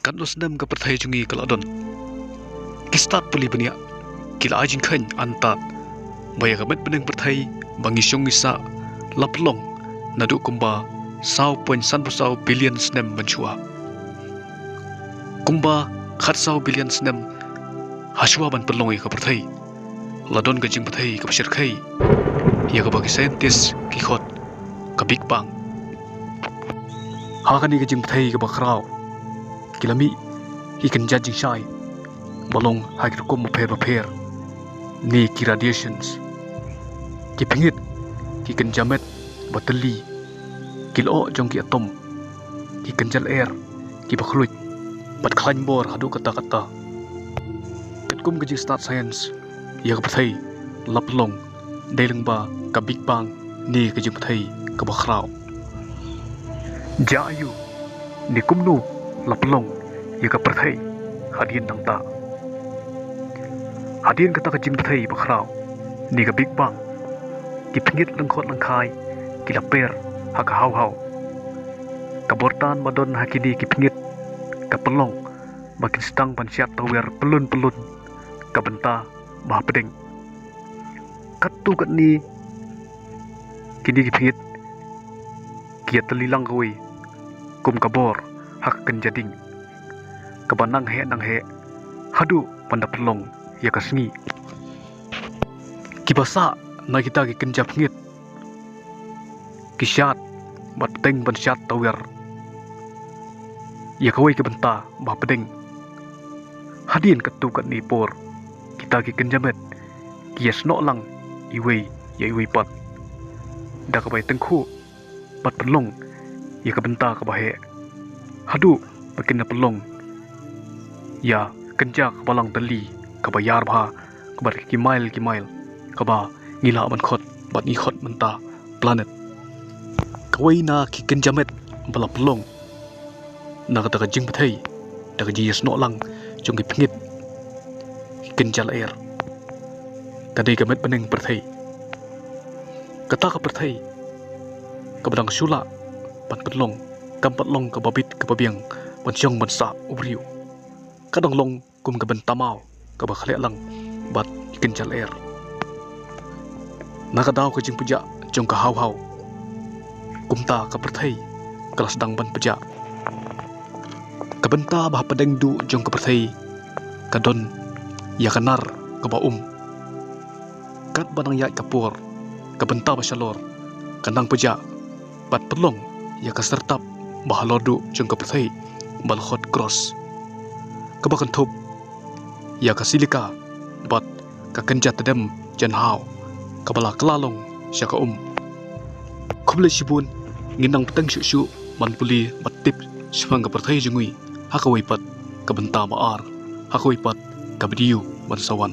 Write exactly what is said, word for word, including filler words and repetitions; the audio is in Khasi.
Katno snem ka pyrthei jong ngi ka la don, ki stad pule bniah ki la ai jingkheiñ antad ba ïa ka met bneng pyrthei ba ngi shong ngi sah la pynlong naduh kumba saw point san phew saw billion snem mynshuwa. Kumba khatsaw billion snem hashwa ban pynlong ïa ka pyrthei, la don ka jingpyrthei kaba shyrkhei, ïa kaba ki scientist ki khot ka Big Bang. Ha kane ka jingpyrthei kaba khraw, ki la mih ki kynja jingshai ba long ha ki rukom bapher bapher, ne ki radiations. Ki pyngngit, ki kynja met ba tylli, ki lyoh jong ki atom, ki kynja lyer kiba khluit bad khlaiñ bor haduh katta katta. Katkum ka jingstad science, ïa ka pyrthei la pynlong dei lyngba ka Big Bang, ne ka jingpyrthei kaba khraw. Jia aiu ne kumno la pynlong ïa ka pyrthei hadien nangta? Hadien kata ka jingpyrthei ba khraw, ne ka Big Bang, ki pyngngit lyngkhot lyngkhai ki la per ha ka haw haw. Ka bor tan ba don ha kine ki pyngngit ka pynlong ba kin sdang ban shad tawiar pyllun pyllun ka bynta ba hapdeng. Katto katne kine ki pyngngit ki ïatylli lang kawei kum ka bor ha ka kynja ding, kaba nang heh nang heh haduh ban da pynlong ïa ka sngi. Kiba sah na kita ki kynja pyngngit ki shad bad pdeng ban shad tawiar ïa kawei ka bynta ba hapdeng. Hadien katto katne por, kita ki kynja met ki ïasnoh lang iwei ïa iwei pat, da kaba ïatyngkhuh bad pynlong ïa ka bynta kaba heh, haduh ba kin da pynlong ïa ka kynja ka balang tylli kaba ïar bha, kaba ki mile ki mile, kaba ngi lah ban khot bad ngi khot mynta planet. Kawei na ki kynja met ba la pynlong na kata ka jingpyrthei da ka jingïasnoh lang jong ki pyngngit, ki kynja lyer, ka dei ka met bneng pyrthei. Kata ka pyrthei kaba dang shu lah ban pynlong, kam pat long kaba bit kaba biang ban shong ban sah u briew. Ka dang long kum ka bynta maw kaba khleh lang bad ki kynja lyer. Na ka daw ka jingpjah jong ka haw haw, kumta ka pyrthei ka la sdang ban pjah. Ka bynta ba hapdeng duh jong ka pyrthei ka don ïa ka nar kaba um. Katba nang ïaid ka por, ka bynta ba shalor ka nang pjah bad pynlong ïa ka syrtap ba halor duh jong ka pyrthei ba la khot crust, kaba kynthup ïa ka silica bad ka kynja tdem jan haw kaba la kylla long sha ka um. Khublei shibun, ngin nang bteng shuh shuh ban pule bad tip shaphang ka pyrthei jong ngi ha kawei pat ka bynta ba ar, ha kawei pat ka video ban sa wan.